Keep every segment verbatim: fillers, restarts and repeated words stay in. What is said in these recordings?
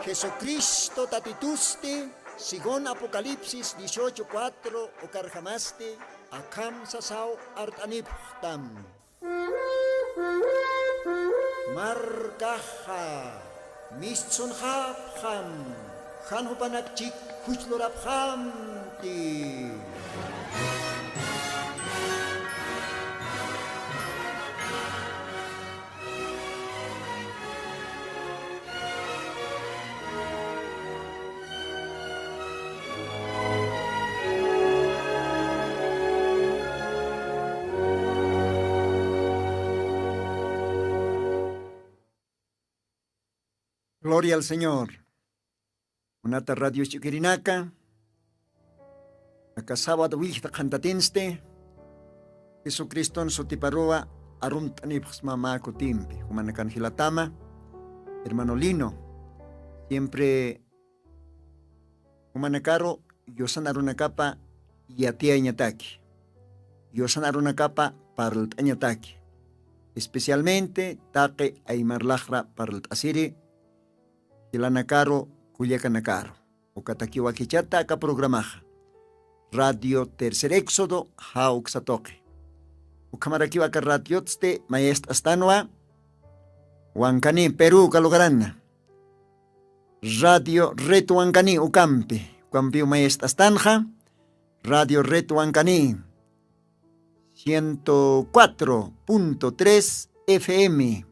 Jesucristo Tatitusti, según Apocalipsis dieciocho cuatro, ukarjamasti akham sasaw art'anipxtam. Markaxa mistsunxapxam, jan jupanakchik juchlurapxamti. Gloria al Señor. Munata radio ch'ukirinaka, aka sábado willjta qhantatinsti, Jesucriston sutiparuwa arumt'anipxsma mä kutimpi. Jumanakan jilatama, hermano Lino, siempre jumanakaru yusan arunakapa yatiyañataki, yusan arunakapa parlt'añataki, especialmente taqi aymar laqra parlt'asiri jilanakaru, kullakanakaru. Ukatakiwa kichata aka programaxa Radio Tercer Éxodo, jawksa tuqi. Ukhamarakiwa aka radiotsti mayest'astanwa Wankani, Perú, uka lugarana. Radio Red Wankani ukampi, ukampiw mayest'astanxa. Radio Red Wankani, ciento cuatro punto tres F M.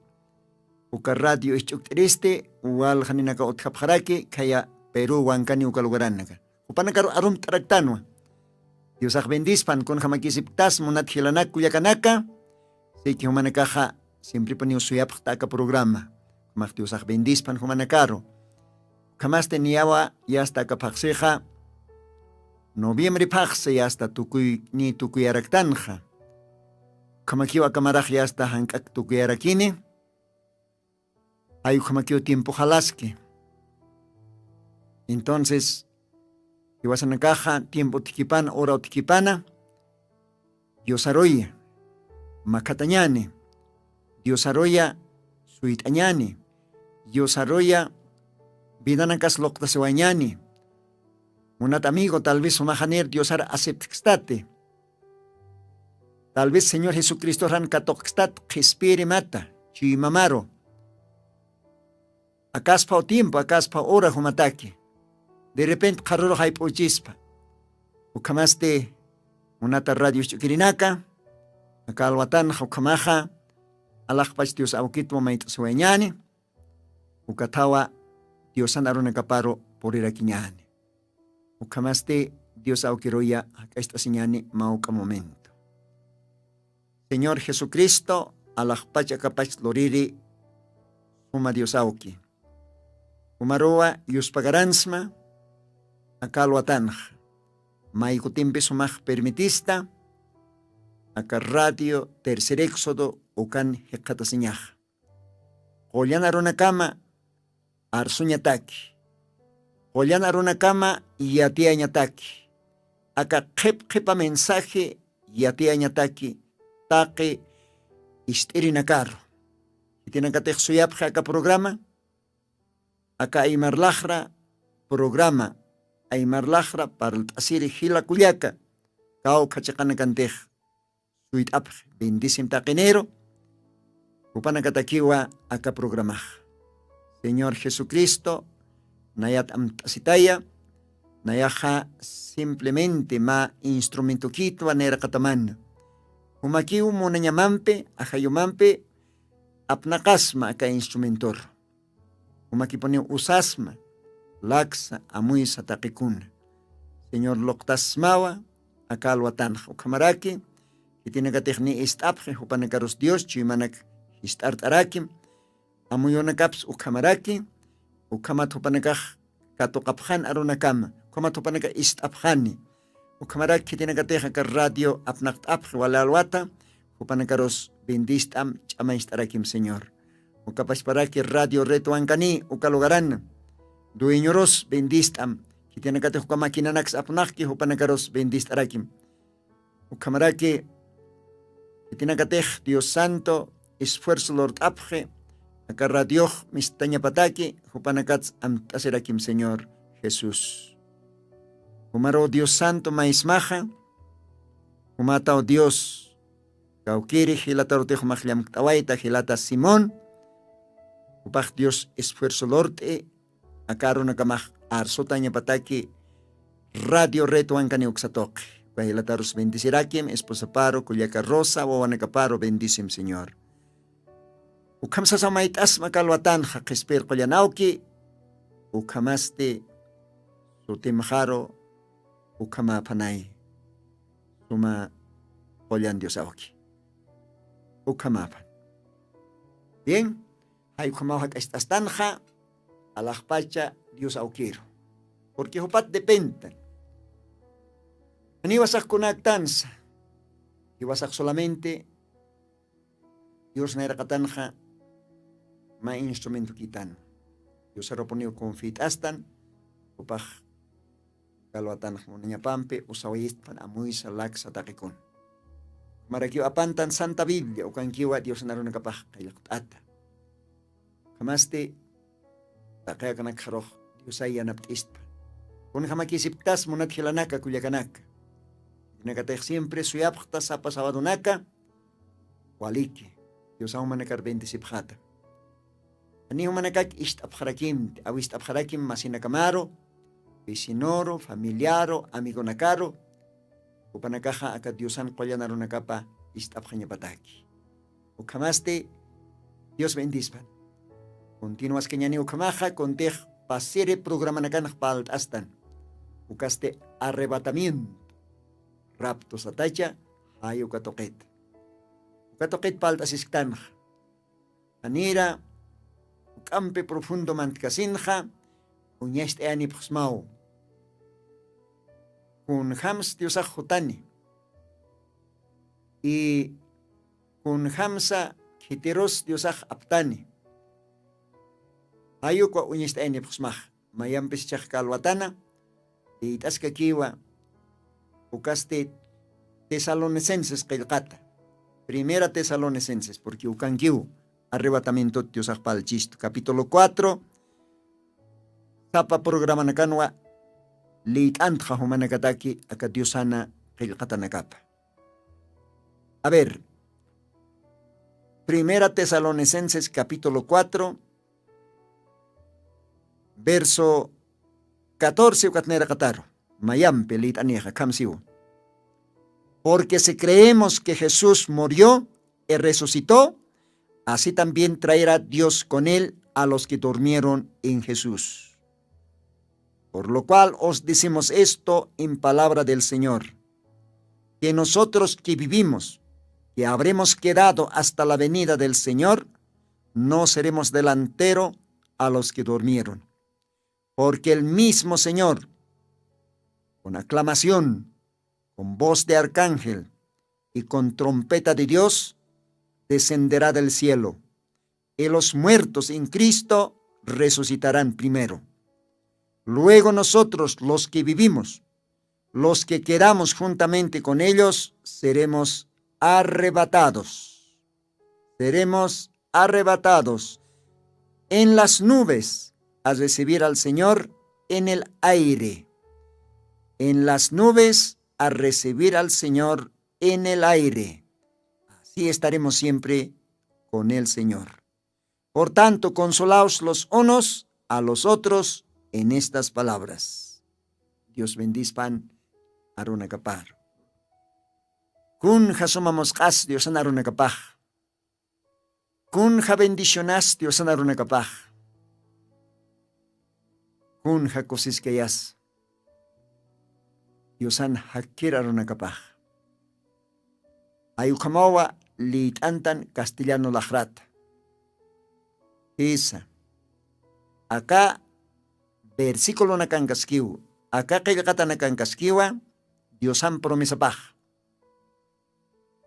Uka radio isch'ukt'iristi, waljaninaka utjapxaraki khaya Perú Wankani uka lugaranaka. Jupanakaru arumt'araktanwa. Diosax bendispan, kunjamakisipktas munat jilanak kullakanaka. Siki jumanakaxa siemprepuniw suyapxta aka programa. Jumax Diosax bendispan jumanakaru. Ukhamasti niyawa yasta aka phaxsixa noviembre phaxsi yasta tukuy ni tukuyaraktanxa. Ukhamakiw aka marax yasta jank'ak tukuyarakini. Ay ukhamakiw tiempo jalaski. Entonces jiwasanakaxa tiempo utkipana, hora utkipana, Diosaruya makhatañani, Diosaruya suyt'añani, Diosaruya vidanakas luqtasiwañani. Munat amigo, tal vez jumaxanir Diosar aceptkstati. Tal vez Señor Jesucristoran katuqkstat qhispiri mata chuymamaru. Akasphaw tiempo, akasphaw hora jumataki. De repente qharurux jayp'uchispa. Ukhamasti munata radio ch'ukirinaka, aka alwatanxa ukhamaxa alaxpach Dios awkitwa mayt'asiwayañani. Ukathawa Diosan arunakaparu purirakiñani. Ukhamasti Dios awkiruya jak'acht'asiñani mawk'a momento. Señor Jesucristo alaxpach akapach luriri suma Dios awki. Umaruwa yuspagaransma aka alwatanxa. May kutimpi sumax permitista aka radio Tercer Éxodo ukan jikxatasiñaxa. Qullan arunakama arsuñataki, qullan arunakama yatiyañataki, aka qhip qhipa mensaje yatiyañataki taqi ist'irinakaru. Khitinakatix suyapxi aka programa, aka aymarlaxra programa, aymarlaxra parlt'asiri jila kullaka kawkha chiqanakantix suyt'apxi, bendisim taqiniru jupanakatakiwa aka programax. Señor Jesucristo nayat amt'asitaya, nayaxa simplemente mä instrumentokitwa nayraqatamana. Jumakiw munañamampi, ajayumampi apnaqasma aka instrumentor. Jumakipuniw usasma laksa amuysa taqikuna. Señor luqtasmawa aka alwatanxa ukhamaraki, khitinakatix ni ist'apxi jupanakarus Dios chuymanak jist'art'arakim, amuyunakaps ukhamaraki, ukhamat jupanakax katuqapxan arunakama, ukhamat jupanaka ist'apxani. Ukhamaraki khitinakatix aka radio apnaqt'apxi wali alwata, jupanakarus bendist'am ch'amañcht'arakim Señor. Ukapachparaki radio Red Wankani uka lugarana dueñorus bendist'am, khitinakatix uka maquinanaks apnaqki jupanakarus bendist'arakim. Ukhamaraki khitinakatix Dios Santo esfuerzo lurt'apxi aka radiox mistañapataki jupanakats amt'asirakim señor jesús. Jumaru dios santo maysmaxa jumataw dios kawkiri jilatarutix jumax llamkt'awayta jilata simón. Jupax dios esfuerzo lurt'i aka arunakamax arsutañapataki radio retwankani uksatuqi. Uka jilatarus bendecirakim esposaparu kullaka rosa wawanakaparu bendisim señor. Ukham sasa mayt'asma kalwatanxa qhispir qullanawki ukhamasti sutimxaru ukhamäphanay suma qullan diosawki. Ukhamäphan bien. Jay ukhamaw jak'acht'astanxa alaxpacha dios awkiru purqui jupat depentan. Janiwasax kunaktansa jiwasax solamente dios nayraqatanxa mä instrumentokitan. Diosarupuniw confit'astan jupax kalwatanx munañapampi usawayistpan amuysa laksa taqikun. Marakiw apantan santa biblia ukankiwa diosnarunakapax qillqt'ata. Ukhamasti taqi akanakxarux diosay yanapt'istpa. Kunjamakisiptas munat jilanaka kullakanaka. Jinakatix siempre suyapxta sapa sabadonaka waliki diosaw manakar bendecipxata. Janiw manakak ist'apxarakimti awist'apxarakim masinakamaru vecinoru familiaru amigonakaru. Jupanakaxa aka diosan qullanarunakapa ist'apxañapataki. Ukhamasti dios bendispan. Continuaskañani ukhamaxa kuntix pasiri programanakanx palt'astan ukasti arrebatamiento rapto satacha jay uka tuqit uka tuqit palt'asisktanxa. Janira juk'ampi profundo mantkasinxa uñacht'ayanipxsmaw kunjams diosax jutani y kunjamsa khitirus diosax aptani. Jayukwa uñacht'ayanipxsmax mayampis chaqka alwatana liyt'askakiwa ukasti tesalonicenses qillqata. Primera tesalonicenses purqui ukankiw arrebatamientot diosax palchistu capítulo cuatro sapa programanakanwa liyt'antxa jumanakataki aka diosana qillqatanakapa. A ver, primera tesalonicenses capítulo cuatro verso catorce ukatniraqataru mayampi liyt'anixa khamsiwa. Porque si creemos que jesús murió y resucitó, así también traerá dios con él a los que durmieron en jesús. Por lo cual os decimos esto en palabra del señor, que nosotros que vivimos, que habremos quedado hasta la venida del señor, no seremos delantero a los que durmieron. Porque el mismo señor con aclamación, con voz de arcángel y con trompeta de dios descenderá del cielo, y los muertos en cristo resucitarán primero. Luego nosotros los que vivimos, los que quedamos juntamente con ellos seremos arrebatados. Seremos arrebatados en las nubes a recibir al señor en el aire. En las nubes a recibir al señor en el aire. Así estaremos siempre con el señor. Por tanto consolaos los unos a los otros en estas palabras. Dios bendispan arunakapar. Kunja sumamusq'as diosan arunakapax. Kunja bendicionas diosan arunakapax. Kunja kusiskayas diosan jakkir arunakapax. Ayukhamawa liyt'antan castellano laqrata. Jisa aka versiculonakankaskiw aka qillqatanakankaskiwa diosan promesapax.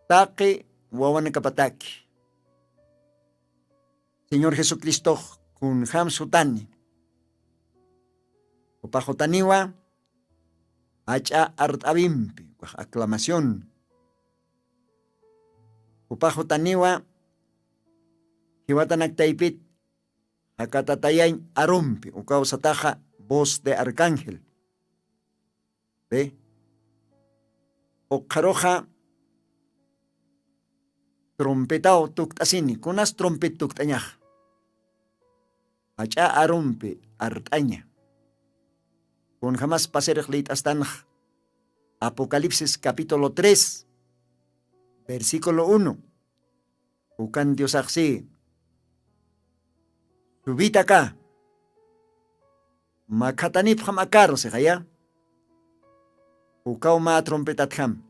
Taqi wawanakapataki señor jesucristox kunjam sutani. Jupax jutaniwa jach'a art'awimpi ukax aclamación. Jupax jutaniwa jiwatanak taypit jakatatayañ arumpi ukawsataxa voz de arcángel. Ve, ukxaruxa trompetaw tukt'asini kunas trompet tukt'añax. Jach'a arumpi art'aña. Kunjamas pasirix lït'astanx apocalipsis capítulo tres, versículo uno. Ukan diosaxsi subitaka makhatanipxam akaru sixaya. Ukaw mä trompetatjam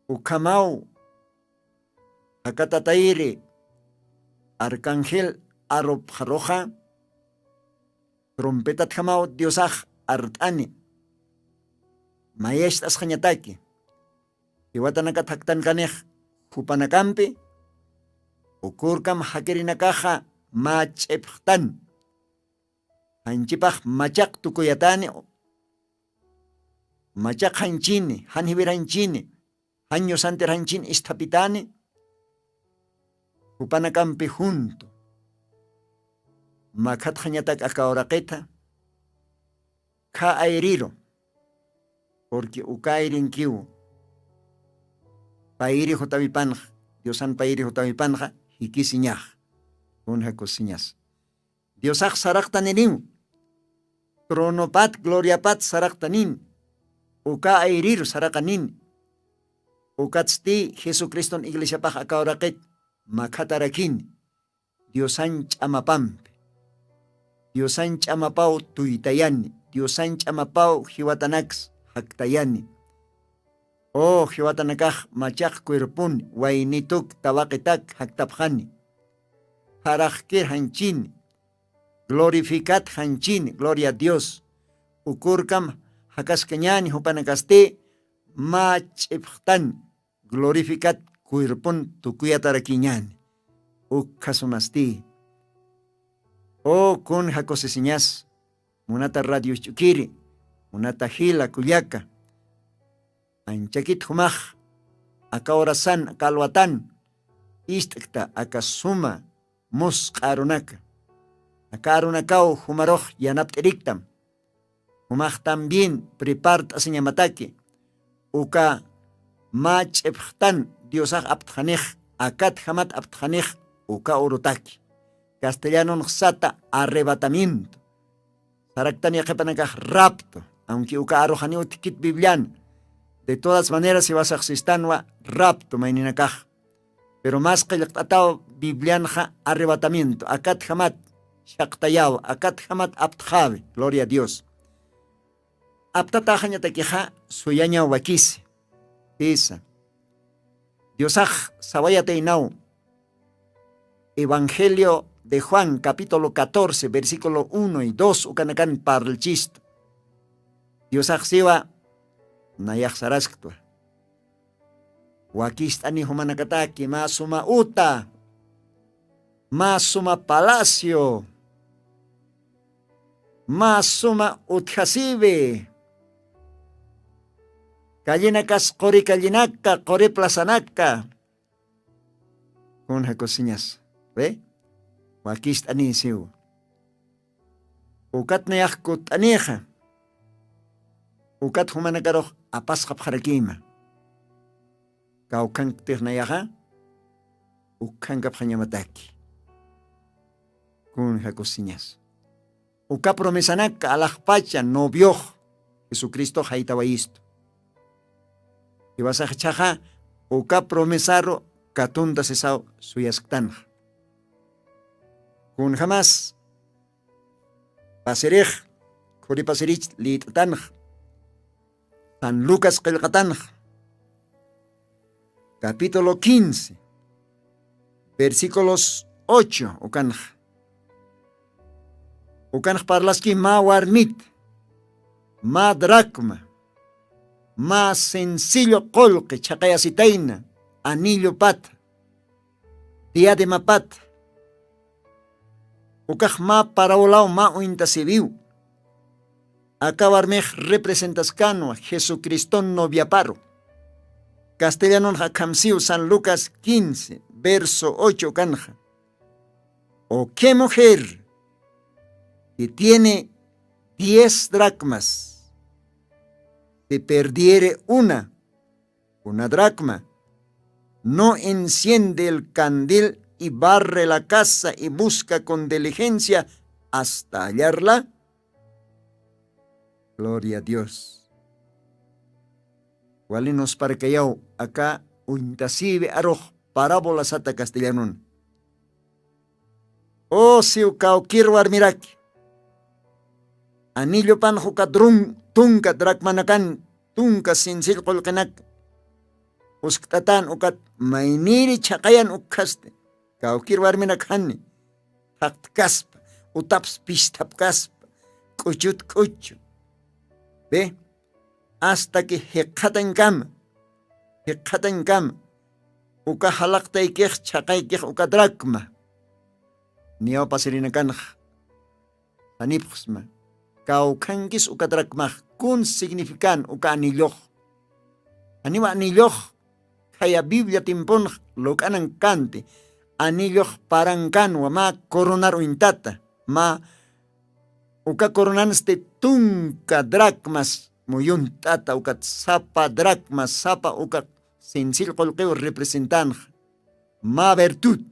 ukhamaw jakatatayri arcángel arupxaruxa trompetatjamaw diosax art'ani. Mayacht'asxañataki jiwatanakat jaktankanix jupanakampi ukurkam jakirinakaxa mä ch'ipxtan janchipax machaq tukuyatani. Machaq janchini jan jiwir janchini jan ñusantir janchini isthapitani. Jupanakampi juntu makhatxañatak aka uraqitha kha ayriru. Purqui uka ayrinkiw payri jutawipanxa diosan payri jutawipanxa jikisiñax. Kunja kusiñas diosax saraqtaniriw tronopat gloriapat saraqtanin. Uka ayriru saraqanin. Ukatsti jesucriston iglesiapax aka uraqit makhatarakini diosan ch'amapampi. Diosan ch'amapaw tuytayani diosan ch'amapaw jiwatanaks jaktayani. O jiwatanakax machaq cuerpuni waynituk tawaqitak jaktapxani. Jaraxkir janchini glorificat janchini gloria a dios. Ukurkam jakaskañani jupanakasti mä ch'ipxtan glorificat cuerpon tukuyatarakiñani. Ukkhasumasti o kun jakusisiñas munata radio ch'ukiri munata jila kullaka. Anchakit jumax aka horasan aka alwatan ist'kta aka suma musq'a arunaka. Aka arunakaw jumarux yanapt'iriktam. Jumax también prepart'asiñamataki uka mä ch'ipxtan diosax aptxanix akatjamat aptxanix uka urutaki. Castellanunx sata arrebatamiento. Saraktani qhipanakax rapto aunque uka aruxaniw thikit bibliana. De todas maneras iwasaxsistanwa rapto mayninakax. Pero mas qillqt'ataw biblianxa arrebatamiento akatjamat shaqtayaw akatjamat aptxawi gloria a dios. Aptataxañatakixa suyañaw wakisi pisa diosax sawayataynaw. Evangelio de juan capítulo catorce versículo uno y dos ukanakan parlchistu. Diosaxsiwa nayaxsarasktwa wakist'ani jumanakataki mä suma uta mä suma palacio mä suma utjasiwi. Callinakas quri callinaka quri plazanaka. Kun jakusiñas ve wakist'anïsiw. Ukat nayax kutt'anïxa ukat jumanakarux apasxapxarakïma. Kawkhanktix nayaxa ukkhankapxañamataki. Kun jakusiñas uka promesanaka alaxpacha noviox jesucristox jaytawayistu. Iwasaxchaxa uka promesaru katunta sisaw suyasktanxa. Kunjamas pasirix khuripasirich lït'tanxa san lucas qillqatanxa capítulo quince versículos ocho ukanxa. Ukanx parlaski mä warmit mä dracma mä sencillo qullqi chhaqayasitayna anillopat diademapat. Ukax mä paraulaw mä uñtasiwiw. Aka warmix representaskanwa jesucriston noviaparu. Castellanunxa akhamsiw san lucas quince verso ocho ukanxa. O qué mujer que tiene diez dracmas, si perdiere una, una dracma, no enciende el candil y barre la casa y busca con diligencia hasta hallarla? Gloria a Dios. Wali nusparkayaw aka uñtasiwi arux parabola sata castellanun. O siw kawkir warmiraki, anillupan uka drun tunka dracmanakan, tunka sinsill qullqinak uskt'atan ukat mayniri chhaqayan ukkhasti, kawkir warminak jani thaqtkaspa, utaps pisthapkaspa, k'uchut k'uchu, ve, hasta que jiqhatañkama, jiqhatañkama uka jalaqtaykix chhaqaykix uka dracma. Niyaw pasirinakanxa, sanipxsma, kawkhankis uka dracmax kun significan uka anillux. Janiw anillux khaya biblia timpunx luk'anankanti, anillux parankanwa mä coronar uñtata, mä uka coronansti tunka dracmas muyunt'ata ukat sapa dracmas sapa uka sinsill qullqiw representanxa. Mä virtud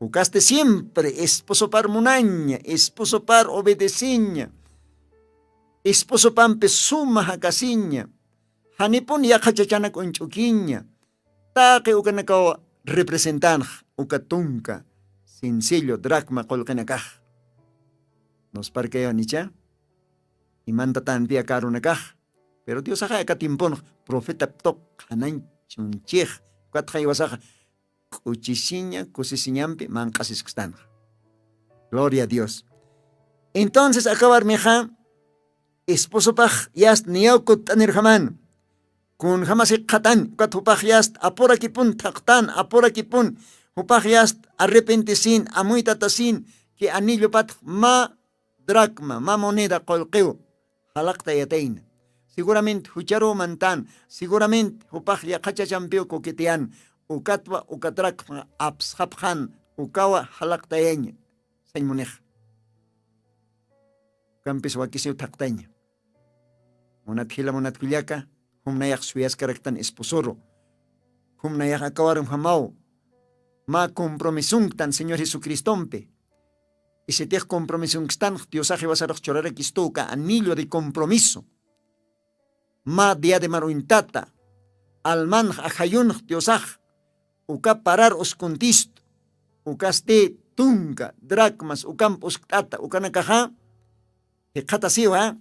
ukasti siempre esposopar munaña, esposopar obedeciña, esposopampi suma jakasiña, janipun yaqhachachanak uñch'ukiña. Taqi ukanakaw representanx uka tunka sinsillo dracma qullqinakax. Nusparkayawnicha imantatanpi akarunakax. Pero diosaxa aka timpunx profetap tuq qhanañ chunchix ukatxa iwasaxa k'uchisiña kusisiñampi manq'asiskstanxa. Gloria a dios. Entonces aka warmixa esposopax yast niyaw kutt'anirjaman, kunjamas jikxatan ukat jupax yast apurakipun thaqtan apurakipun jupax yast arrepentisin amuytatasin ki anillupatx mä dracma mä moneda qullqiw jalaqtayatayna. Segurament jucharuw mantan, segurament jupax yaqhachachampiw kukitiyan ukatwa uka dracma apsxapxan ukawa jalaqtayaña. Sañ munixa ukampis wakisiw thaqtaña. Munat jila munat kullaka, jumnayax suyaskaraktan esposoru, jumnayax akawarumjamaw mä compromisonktan señor jesucristompi. Isitix compromisonkstanx diosax iwasarux churarakistuka anillo de compromiso, mä diademar uñtata almanx ajayunx diosax uka parar uskuntistu. Ukasti tunka dracmas ukamp uskt'ata ukanakaxa jikxatasiwa.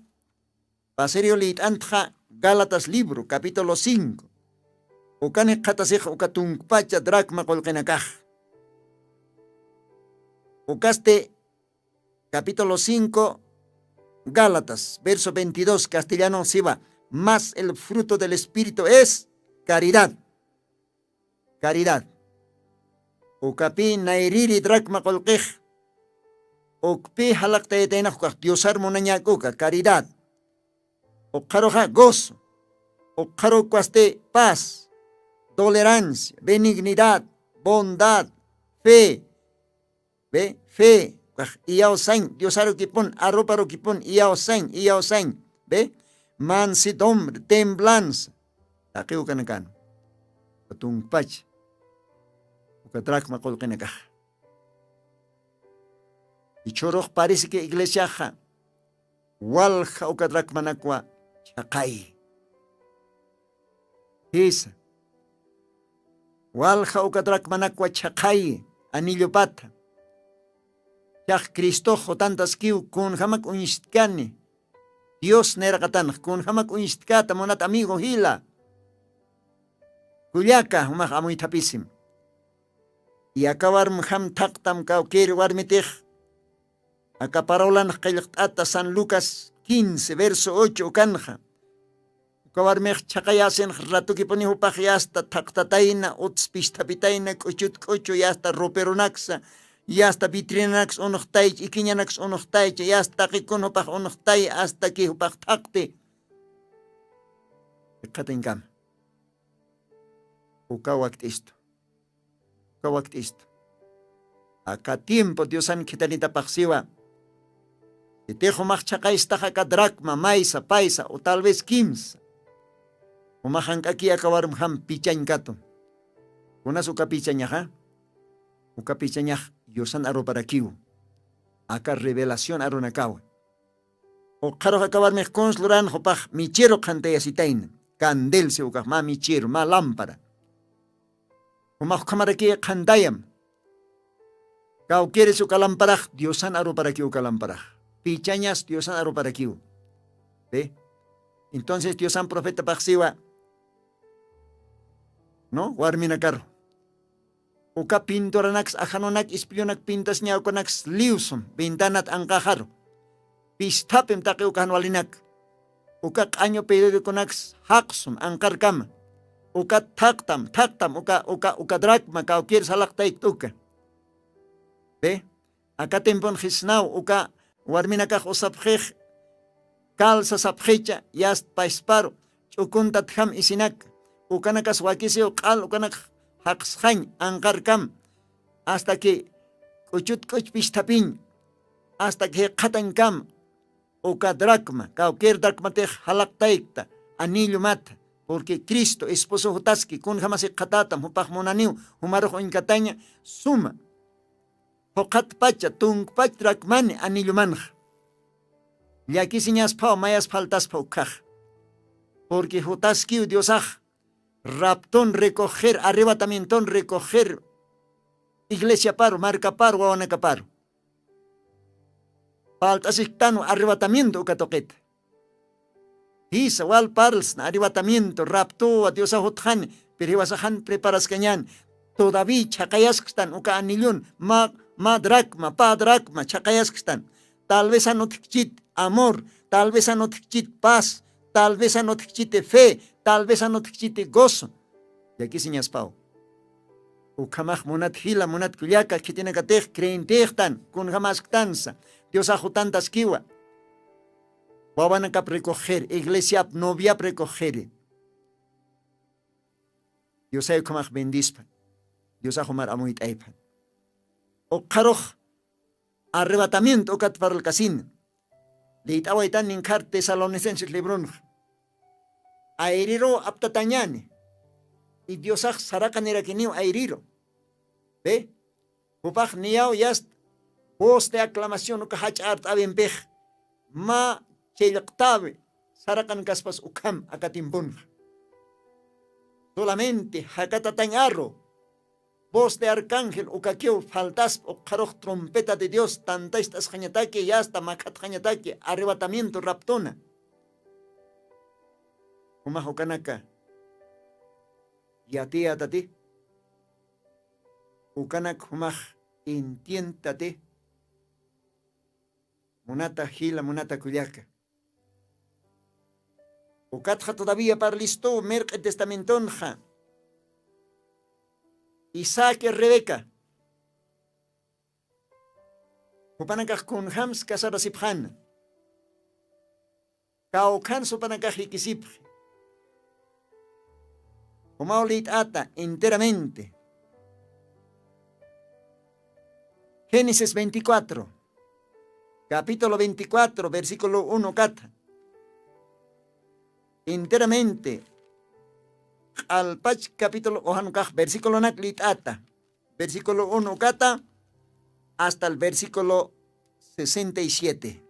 Pasiriw liyt'antxa gálatas libro capítulo cinco. Ukan jikxatasix uka tunkpacha dracma qullqinakax. Ukasti capítulo cinco, gálatas verso veintidós castellano siwa, mas el fruto del espíritu es caridad. Caridad. Ukapi nayriri dracma qullqix ukpi jalaqtayataynax ukax diosar munañäkuka caridad. Uqharuxa gozo, uqharukwasti paz, tolerancia, benignidad, bondad, fe. Be fe, ukax iyawsañ diosarukipun aruparukipun iyawsañ iyawsañ. Be mansidombre temblanza. Taqiw kanakan uka tunkpach uka dracma qullqinakax. Ichhurux parisiki iglesiaxa walja uka dracmanakwa chhaqayi. Jisa, walja uka dracmanakwa chhaqayi anillupata. Chax cristox jutantaskiw kunjamak uñstkani dios nayraqatanx kunjamak uñstkata munat amigo jila. Kullaka jumax amuythapisim. Yakawarmjam thaqtam kawkir warmitix aka paraulanx qillqt'ata san lucas quince verso ocho ukanxa. Uka warmix chhaqayäsinx ratukipuni jupax yasta thaqtatayna utspisthapitayna k'uchut k'uchu yasta roperunaksa yasta vitrinanaksa unxtaycha ikiñanaksa unxtaycha yasta taqikun jupax unxtay astaki jupax thaqti. Iqhatinkama uka wakt'istu uka wakt'istu. Aka tiempo diosan khitanitapaxsiwa, itix umax chhaqaystax aka dracma maysa paysa o tal vez kimsa. Umaxank'aki aka warmjam pichañkatu. Kunas uka pichañaxa? Uka pichañax yusan aruparakiw. Aka revelación arunakawa. Uqharux aka warmix kuns luran jupax michiru qhantayasitayna. Candel si ukax mä michiru mä lámpara. Jumax ukhamaraki qhantayam. Kawkiris uka lamparax diosan aruparakiw uka lamparax. Pichañas diosan aruparakiw. Entonces diosan profetapaxsiwa, no warminakaru, uka pinturanaks ajanunak ispillunak pintasñawkunaks liwsum ventanat anqaxaru. Pisthapim taqi uka janwalinak. Uka q'añu periodikunaks jaqsum anqarkama. Uka thaqtam thaqtam uka uka uka dracma kawkir salaqtaykt uka. Pe, aka timpun jisnaw uka warminakax usapxix calsa sapxicha yast pasparu ch'ukuntatjam isinak. Ukanakas wakisiw q'al ukanakax jaqsxañ anqarkam. Asta que k'uchut k'uch pisthapiñ asta que jiqhatañkam. Uka dracma kawkir dracmatix jalaqtaykta anillo mata. Porque cristo esposo jutaski kunjamasi qhatatam jupax munaniw jumarux uñkataña suma phuqhatpacha tunkpach dracmani anillomanxa. Llakisiñasphaw mayas faltaspa ukkhax. Porque jutaskiw diosax raptun recoger arrebatamientun recoger iglesiaparu markaparu wawanakaparu. Falt'asiktanwa arrebatamiento uka tuqita. Jisa wal parlsna arrebatamiento raptuwa diosa jutxani. Pero jiwasaxan preparaskañan. Todaví chhaqayaskstan uka anillun ma ma dracma pa dracma chhaqayaskstan. Tal vez anutjkchit amor, tal vez anutjkchit paz, tal vez anutjkchiti fe, tal vez anutjkchiti gozo. Llakisiñaspaw. Ukhamax munat jila munat kullaka khitinakatix creyentixtan kunjamasktansa diosax jutantaskiwa. Wawanakap recoger iglesiap noviap recoger. Diosay ukhamax bendispa. Diosax umar amuyt'ayphan. Uqharux arrebatamiento ukat parlkasina. Liyt'awaytan ninkhar tesalonicenses libronxa. Ayriruw aptatañani. Y diosax saraqanirakiniw ayriru. Be, jupax niyaw yast voz de aclamación uka jach'a art'awimpix mä chillqtawi saraqankaspas ukham aka timpunxa. Solamente jakatatañ arru voz de arcángel ukakiw faltaspa uqharux trompeta de dios tantacht'asxañataki yasta makhatxañataki arrebatamiento raptuna. Jumax ukanaka yatiyatati ukanak jumax entientati. Munata jila munata kullaka. Ukatxa todavía parlistuw mirq'i testamentonxa. Isaac y rebeca jupanakax kunjams casarasipxana. Kawkhan supanakax jikisipxi. Jumaw liyt'ata enteramente. Génesis veinticuatro capítulo veinticuatro versículo uno kata. Enteramente q'alpach capítulo ujanukax versículonak liyt'ata. Versículo uno kata hasta el versículo sesenta y siete.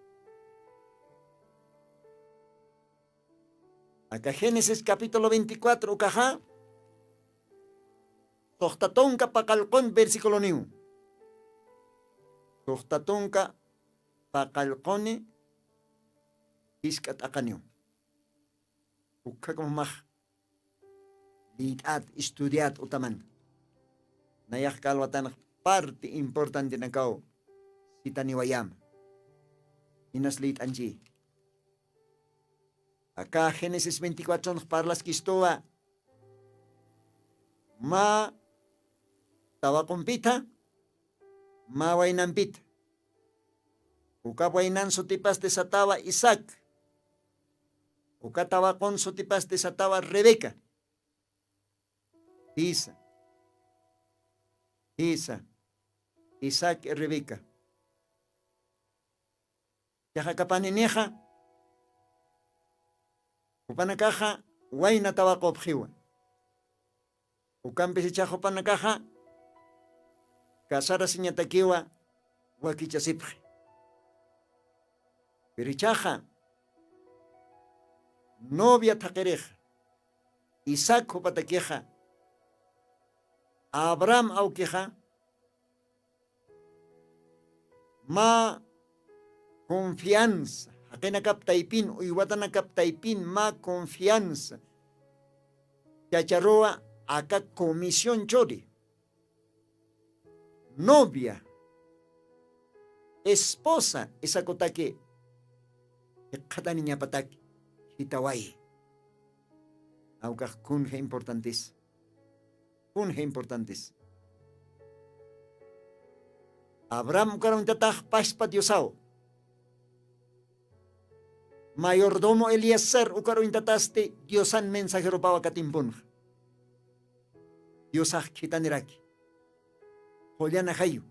Aka génesis capítulo veinticuatro ukaxa suxta tunka paqallqun versiculoniw. Suxta tunka paqallquni jisk'a t'aqaniw. Ukkhakum jumax liyt'at estudiat utaman. Nayax kalwatanax parti importantinakaw sitaniwayama. Inas liyt'anchi aka génesis veinticuatronx parlaskistuwa. Mä tawaqumpitha mä waynampitha. Uka waynan sutipasti satawa isaac. Uka tawaqun sutipasti satawa rebeca. Jisa. Jisa. Isaac y rebeca. Chaxakapaninixa jupanakaxa waynatawaqupxiwa. Ukampisichax jupanakaxa casarasiñatakiwa wakichasipxi. Pirichaxa novia thaqirixa isaac jupatakixa abraham awkixa mä confianza jaqinakap taypin uywatanakap taypin mä confianza chacharuwa aka comisión churi novia esposa isakutaki jikxataniñapataki jitawayi. Awkax kunja importantis kunja importantis. Abraham ukaruñtatax paspa diosaw mayordomo eliezer ukaruñtatasti diosan mensajeropaw akatimpunxa. Diosax khitaniraki qullana jayu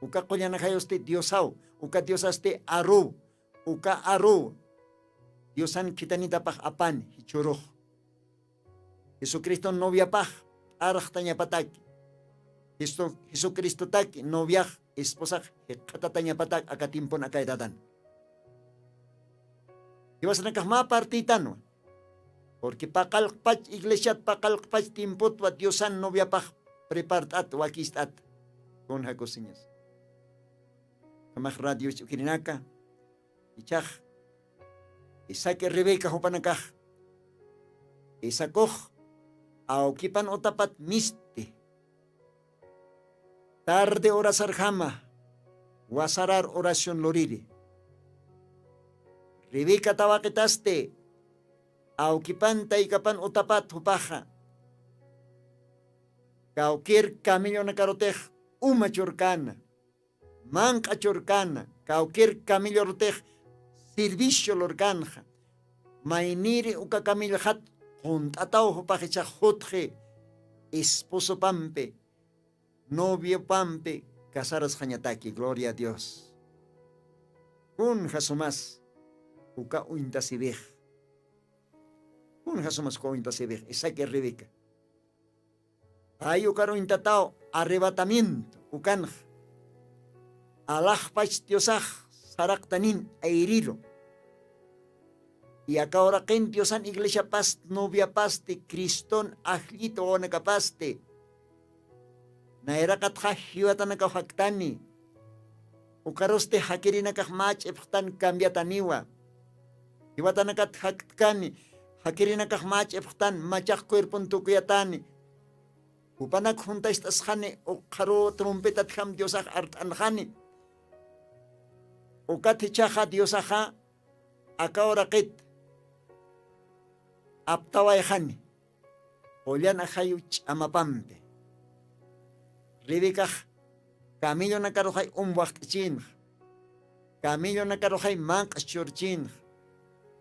uka qullana jayusti diosaw uka diosasti aruw uka aruw diosan khitanitapax apani jichhurux jesucriston noviapax p'arxtañapataki jesucristotaki noviax esposax jikxatatañapatak aka timpun aka edatan. Jiwasanakax mä partiytanwa purqui paqallqpach iglesiat paqallqpach timputwa diosan noviapax prepart'at wakist'at. Kun jakusiñas jamax radio ch'ukirinaka ichax isaac rebeca jupanakax isacox awkipan utapat misti tarde urasarjama wasarar urasyun luriri. Rebeca tawaqitasti awkipan taykapan utapat jupaxa kawkir camellonakarutix uma churkana manq'a churkana kawkir camellorutix servicio lurkanxa. Mayniri uka camellxat qunt'ataw jupax ichax jutxi esposopampi noviopampi casarasxañataki gloria a dios. Kun jasumas uka uñtasibix kun jasumas uka uñtasibix isaki rebeca. Pay ukaruñtataw arrebatamiento ukanxa alaxpach diosax saraqtanin ayriru. Yaka uraqin diosan iglesiapasti noviapasti criston ajllita wawanakapasti nayraqatxa jiwatanakaw jaktani. Ukarusti jakirinakax mä ch'ipxtan cambiataniwa. Jiwatanakat jaktkani jakirinakax mä ch'ipxtan machaq cuerpon tukuyatani. Jupanak juntacht'asxani ukxaruw trompetatjam diosax art'anxani. Ukat jichhaxa diosaxa aka uraqit aptawayxani qullan ajayu ch'amapampi. Rebecax camellonakaruxay umwaxt'ichinxa. Camellonakaruxay manq'as churchinxa.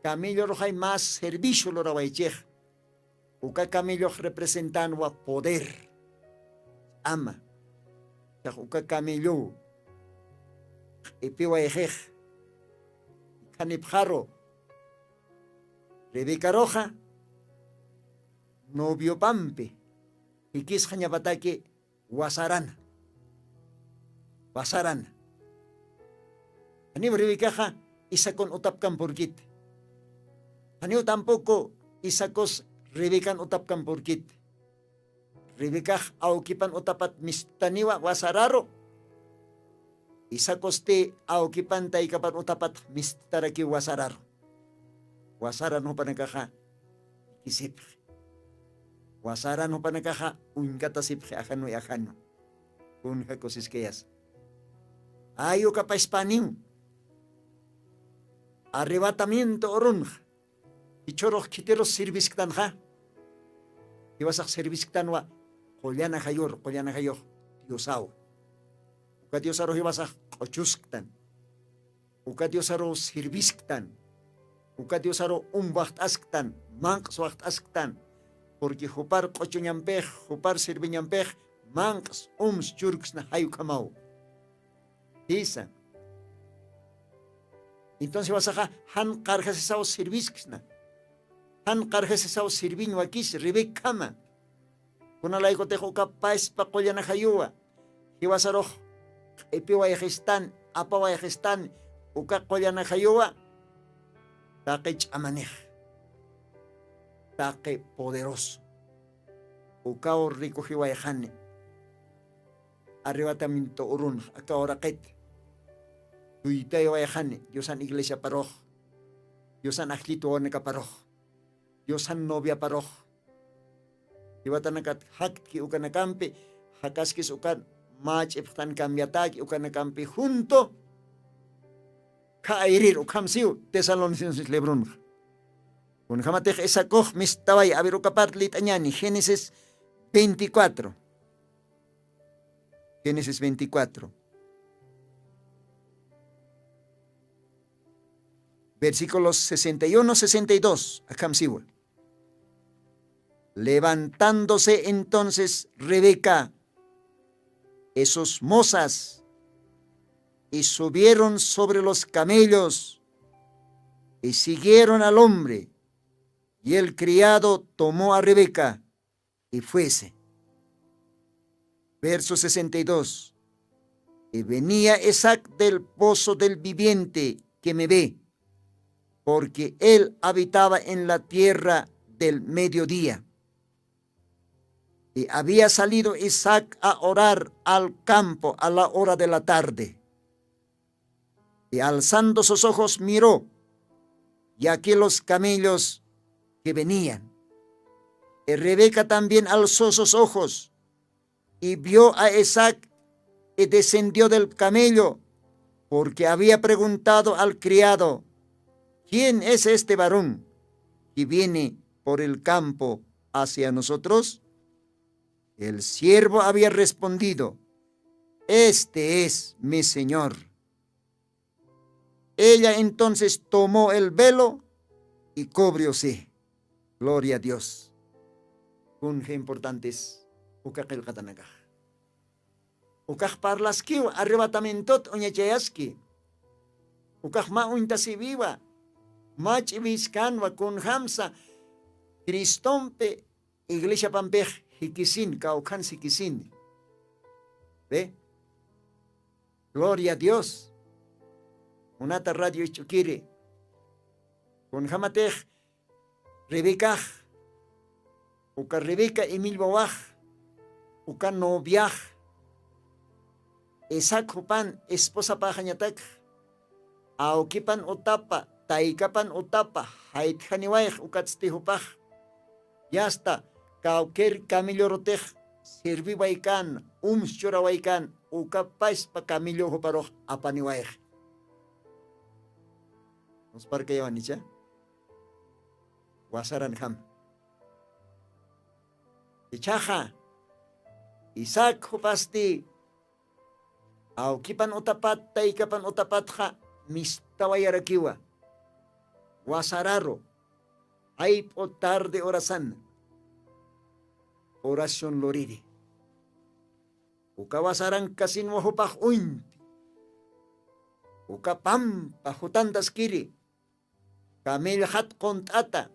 Camelloruxay mä servicio lurawaychix. Uka camellox representanwa poder ch'ama. Chax uka camellow q'ipiwayxix ikhanipxaru rebecaruxa noviopampi jikisxañapataki wasarana. Wasarana. Janiw rebecaxa isakun utapkampurkit. Janiw tampuku isakus rebecan utapkampurkit. Rebecax awkipan utapat mistaniwa wasararu. Isakusti awkipan taykapan utapat mistarakiw wasararu. Wasaran jupanakaxa ikisipxi. Wasaran jupanakaxa uñkatasipxi ajanu ajanu. Kunja kusiskayasa. Ay ukapaspaniw arrebatamiento urunxa jichhurux khitirus sirvisktanxa. Jiwasax sirvisktanwa qullan ajayur qullan ajayux diosaw. Uka diosaru jiwasax q'uchusktan. Uka diosaru sirvisktan. Uka diosaru um waxt'asktan manq's waxt'asktan. Purqui jupar q'uchuñampix jupar sirviñampix Manq'sna, umsna, churksna jay ukhamaw. Jisa. Entonces jiwasaxa jan qarjasisaw sirvisksna. Jan qarjasisaw sirviñ wakis Rebecakhama. Kunalaykutix uka paspa qullan ajayuwa jiwasarux q'ipiwayxistan, apawayxistan uka qullan ajayuwa. Taqi ch'amanix, taqi poderoso, ukaw rikujiwayxani. Arrebatamiento urunx aka uraqit. Suytaywayxani diosan iglesiaparux, diosan ajllit wawanakaparux, diosan noviaparux. Jiwatanakat jaktki ukanakampi, jakaskis ukan mä ch'ipxtan cambiatäki ukanakampi junto. Kha ayrir ukham siw tesalonicenses librunxa. Kunjamatix isakux mistaway aver uka part lït'añani génesis veinticuatro. Génesis veinticuatro, versículos sesenta y uno sesenta y dos akham siwa. Levantándose entonces Rebeca y sus mozas, y subieron sobre los camellos, y siguieron al hombre, y el criado tomó a Rebeca, y fuese. Verso sesenta y dos. Y venía Isaac del pozo del viviente que me ve, porque él habitaba en la tierra del mediodía. Y había salido Isaac a orar al campo a la hora de la tarde. Y alzando sus ojos miró, y aquí los camellos que venían. Y Rebeca también alzó sus ojos, y vio a Isaac, y descendió del camello, porque había preguntado al criado: ¿Quién es este varón que viene por el campo hacia nosotros? El siervo había respondido: Este es mi señor. Ella entonces tomó el velo y cubrióse. Gloria a Dios. Kunja importantes uka qillqatanakax. Ukax parlaskiw arrebatamientot uñachayaski. Ukax mä uñtasiwiwa, mä ch'iwiskanwa kunjamsa Cristompi iglesiapampix jikisin, kawkhan jikisin. Ve. Gloria a Dios. Munata radio isch'ukiri, kunjamatix Rebecax, uka Rebeca imillwawax, uka noviax, Isaac jupan esposapaxañatakx, awkipan utapa, taykapan utapa jaytjaniwayx ukatsti jupax. Yasta, kawkir camellorutix serviwaykan, umschurawaykän, uka paspa camello juparux apaniwayx. Nusparkayawanicha wasaranjam. Ichaxa Isaac jupasti awkipan utapat taykapan utapatxa mistawayarakiwa. Wasararu jayp'u tarde horasan oración luriri. Uka wasarankasinwa jupax uñti. Uka pampa jutantaskiri, camellxat qunt'ata,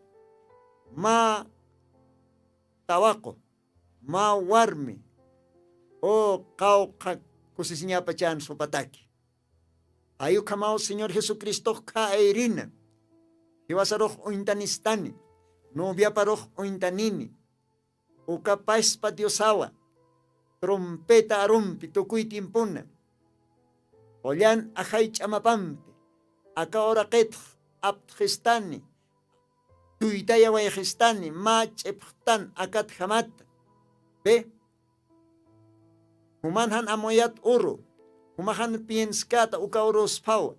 mä tawaqu, mä warmi, u qawqha kusisiñapachan supataki. Jay ukhamaw señor jesucristox khä ayrina. Jiwasarux uñtanistani, noviaparux uñtanini. Uka paspa diosawa, trompeta arumpi tukuy tiempona, qullan ajay ch'amapampi, aka uraqitx aptxistani, tuytayawayxistani mä ch'ipxtan akatjamata. Ve. Juman jan amuyat uru, jumax jan pienskäta uka urusphawa.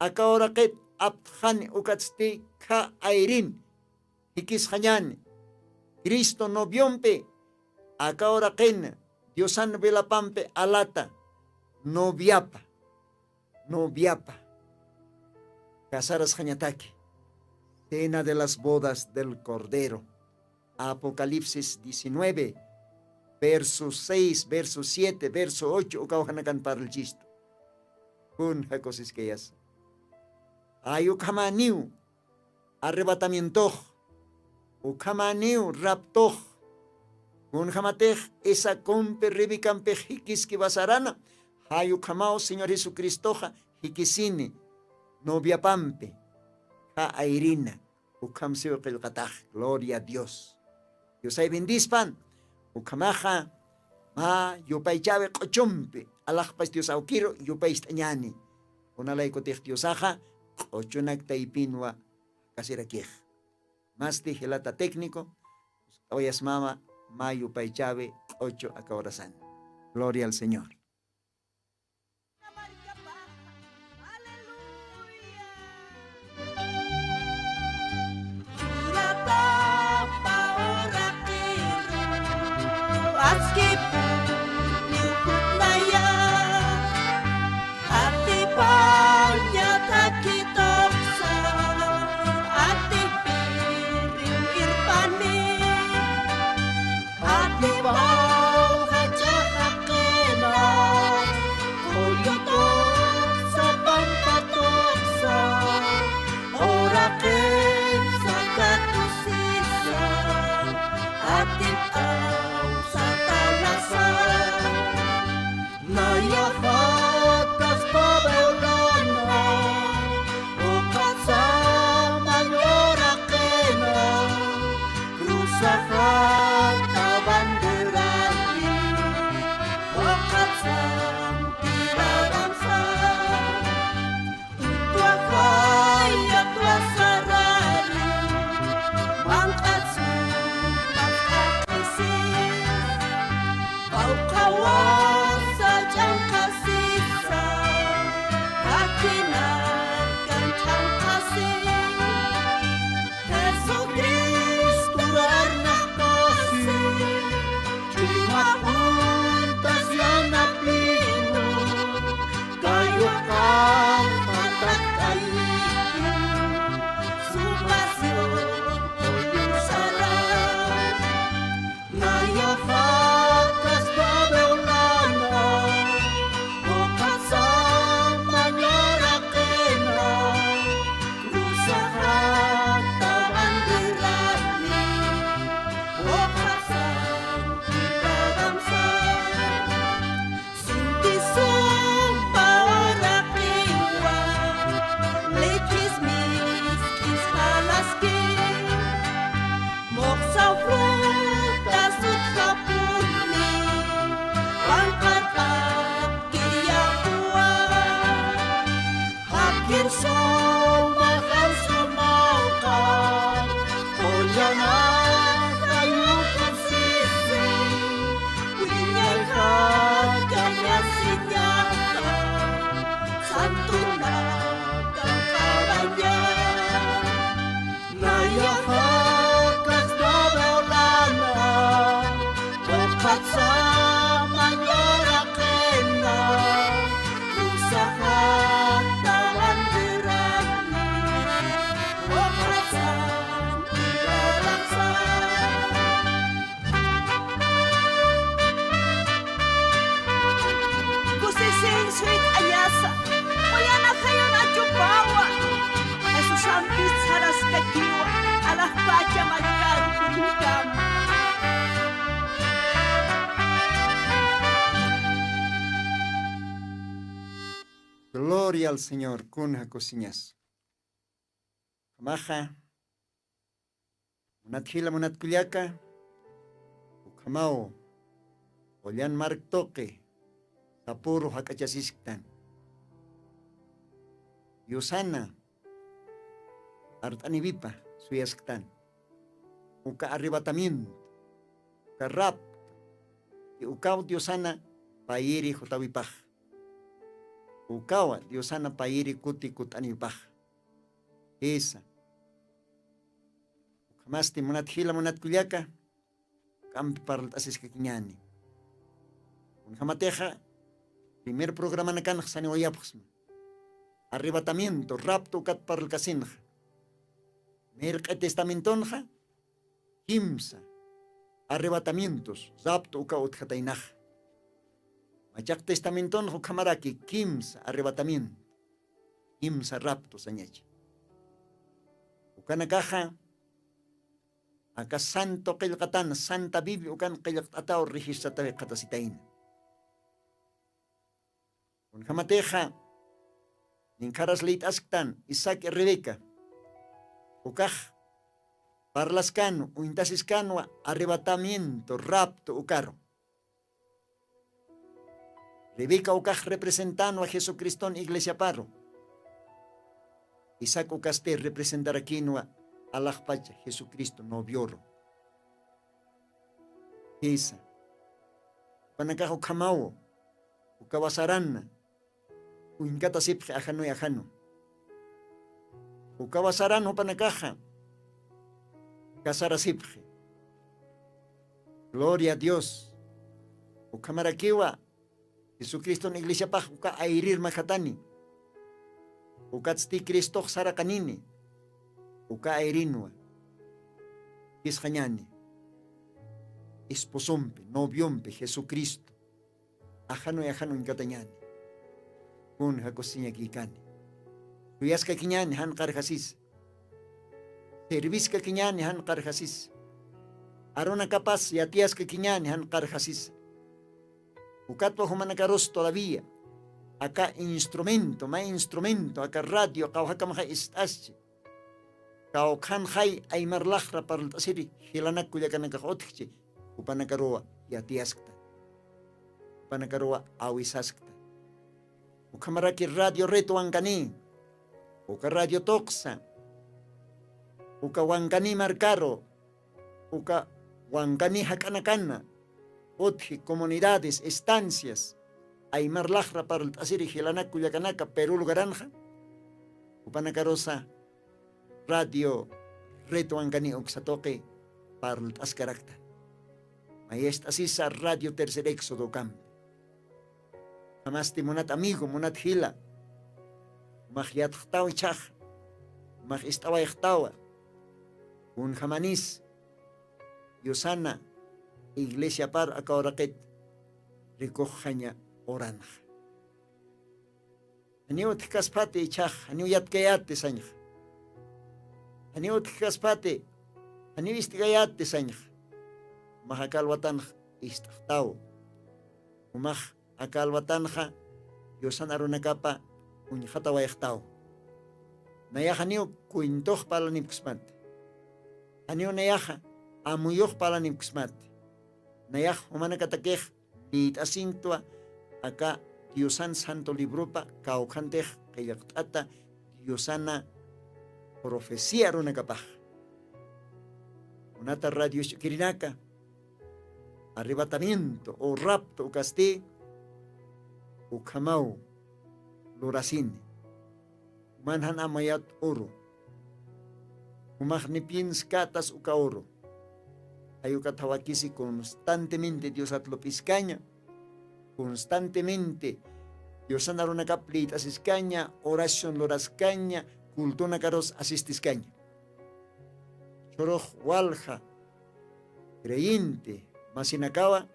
Aka uraqit aptxani ukatsti khä ayrin jikisxañani. Cristo noviompi aka uraqin diosan velapampi alata noviapa, noviapa casarasxañataki. Cena de las bodas del cordero. Apocalipsis diecinueve, verso seis, verso siete, verso ocho ukawjanakan parlchistu. Kun jakusiskayasa. Ay ukhamaniw arrebatamientox, ukhamaniw raptox. Kunjamatix isaacompi rebecampix jikiski basarana, jay ukhamaw señor jesucristoxa jikisini noviapampi. Kha ayrina. Ukham siw qillqatax. Gloria a dios. Diosay bendispan. Ukhamaxa mä yupaychawi q'uchumpi alaxpas dios awkiru yupayst'añani. Kunalaykutix diosaxa q'uchunak taypinwa jakasirakix. Masti jilata técnico, uskt'awayasmama mä yupaychawi q'uchu aka horasan. Gloria al señor. Atipaña takituqsa, atipiriw irpani, atipawjacha jaqina, kullutuqsa, pampatuqsa, uraqinsa, katusisa, atipawsa, talasa. Nayaxatas Pabelana, uqatsa mañuraqina, cruzaxata banderani, uqatsa tiradansa. Utwajaya twasarari, manq'atsu, manq'atisi. Pawqhawasa ch'anqhasisa, jakinakan ch'anqhasi. Jesucristo arnaqtasi, ch'uymaquntas yanapinu, kayuqaqa takt'ayitu, sumasyun uyusara. Nayaxatas Pabelana, uqatsa mañuraqina, cruzaxata banderani, uqatsa tiradansa. Sinti sumpa uraqiwa, lichis misk'is jalaski, muxsaw frutas utjapuni, panqart'apki yapuwa. Jakir suma jan sumawqa, qullan ajayuqasisi, wiñay jakañasiñata, santunata q'araña. Nayaxatas Pabelana, uqatsa mañuraqina, cruzaxata banderani, uqatsa tiradansa. Kusisin suyt'añasa, uyanakayunachupawa, Jesusampis saraskakiwa, alaxpacha markan purinkama. Gloria al Señor, kunja kusiñas. Ukhamaxa, munat jila, munat kullaka, ukhamaw, qullan mark tuqi, sapüru jak'achasisktan. Diosana, art'aniwipa, suyasktan. Uka arrebatamiento, uka rapto, y ukaw Diosana, payiri jutawipax. Ukawa, Diosana, payiri kuti kut'aniwipax. Jisa. Ukhamasti munat jila, munat kullaka, k'ampi parlt'asiskakiñani. Kunjamatixa, primer programanakanxa saniwayapxsma. Arrebatamiento, rapto ukat parlkasinxa. Mirq'i testamentonxa, kimsa. arrebatamientos, rapto uka utjataynaxa. Machaq testamentonxa ukhamaraki kimsa arrebatamiento, kimsa rapto sañacha. Ukanakaxa aka santo qillqatan, santa Biblia ukan qillqt'ataw registratawi qhatasitayna. Kunjamatixa ninkharas liyt'asktan Isaac y Rebeca, ukax parlaskan uñtasiskanwa arrebatamiento, rapto ukaru. Rebeca ukax representanwa Jesucriston iglesiaparu. Isaac ukasti representarakinwa alaxpacha Jesucristo novioru. Jisa. Jupanakax ukhamaw, ukawa saranna uñkatasipxi ajanu ajanu. Ukawa saran jupanakaxa kasarasipxi. Gloria a Dios. Ukhamarakiwa Jesucriston iglesiapax uka ayrir makhatani. Ukatsti Cristox saraqanini. Uka ayrinwa kisqañani esposompi, noviompi Jesucristo. Ajanu ajanu uñkatañani. Kun jakusiñakikani. Suyaskakiñani jan qarjasisa. Serviskakiñani jan qarjasisa. Arunakapas yatiyaskakiñani jan qarjasisa. Ukatwa jumanakarus todavía aka instrumento, mä instrumento aka radio qawjakamxa ist'aschi, kawkhanxay aymar laxra parlt'asiri jilanak kullakanakax utjchi. Jupanakaruwa yatiyaskta. Jupanakaruwa awisaskta. Ukhamaraki radio red wankani, uka radio tuqsa, uka wankani markaru, uka wankani jak'anakana utji comunidades, estancias aymar laxra parlt'asiri jilanak kullakanaka Perú lugaranxa. Jupanakarusa radio red wankani uksa tuqi parlt'askarakta. Mayist'asisa radio tercer éxodo ukampi. Jamasti munat amigo, munat jila, max yatxtaw ichhax, max ist'awayxtawa. Kunjamanis yusana iglesiapar akawraqit rikuxxaña uranxa. Janiw utjkaspati ichhax, janiw yatkayati sañxa. Janiw utjkaspati, janiw ist'kayati sañxa. Max akalwatanx ist'xtaw. Umax akalwatanxa yusan arunakapa uñxatawayxtaw. Nayaxaniw kuyntuxpa alanipksmat. Janiw nayaxa amuyuxpa alanipksmat. Nayax jumanakatakix niyt'asiñktwa aka diosan santo libropa kawkhantix qillqt'ata diosana profecía arunakapax. Unata radio isch'ukirinaka arrebatamiento o rapto ukasti ukhamaw lurasini. Juman jan amayat uru. Jumax ni pienskatas uka uru. Ayukat jawakisi constantemente diosat lup'iskaña, constantemente diosan arunakap liyt'asiskaña, oración luraskaña, cultunakarus asistiskaña. Churux walja creyente masinakawa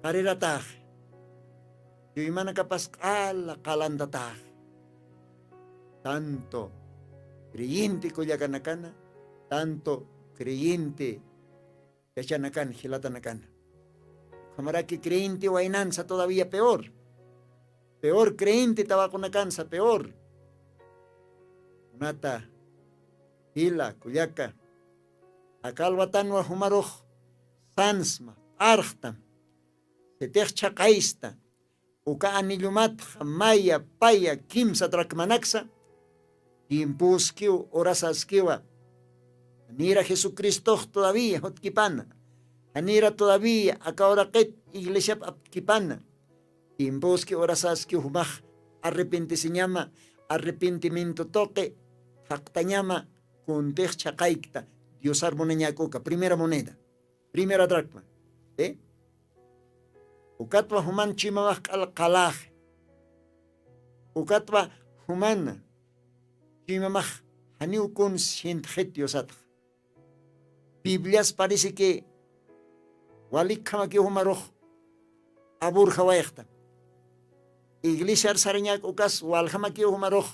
qarirataxi. Chuymanakapas q'ala qalantataxi. Tanto creyente kullakanakana, tanto creyente yachanakan jilatanakana. Ukhamaraki creyente waynansa todavía peor. Peor creyente tawaqunakansa peor. Unata jila kullaka, akalwatanwa jumarux sansma, p'arxtam, sitix chhaqaysta uka anillumatxa maya paya kimsa dracmanaksa. Tiemposkiw urasaskiwa. Janira jesucristox todavía jutkipana. Janira todavía akawraqit iglesiap apkipana. Tiemposki urasaski jumax arrepentisiñama, arrepentimiento tuqi jaqtañama. Kuntix chhaqaykta diosar munañakuka primera moneda, primera dracma. Ukatwa juman chuymamax q'al qalaxi. Ukatwa jumana chuymamax janiw kuns sintxit diosatxa. Biblias parece que Walikhamakiw jumarux aburjawayxta. Iglesiar sarañak ukas waljamakiw jumarux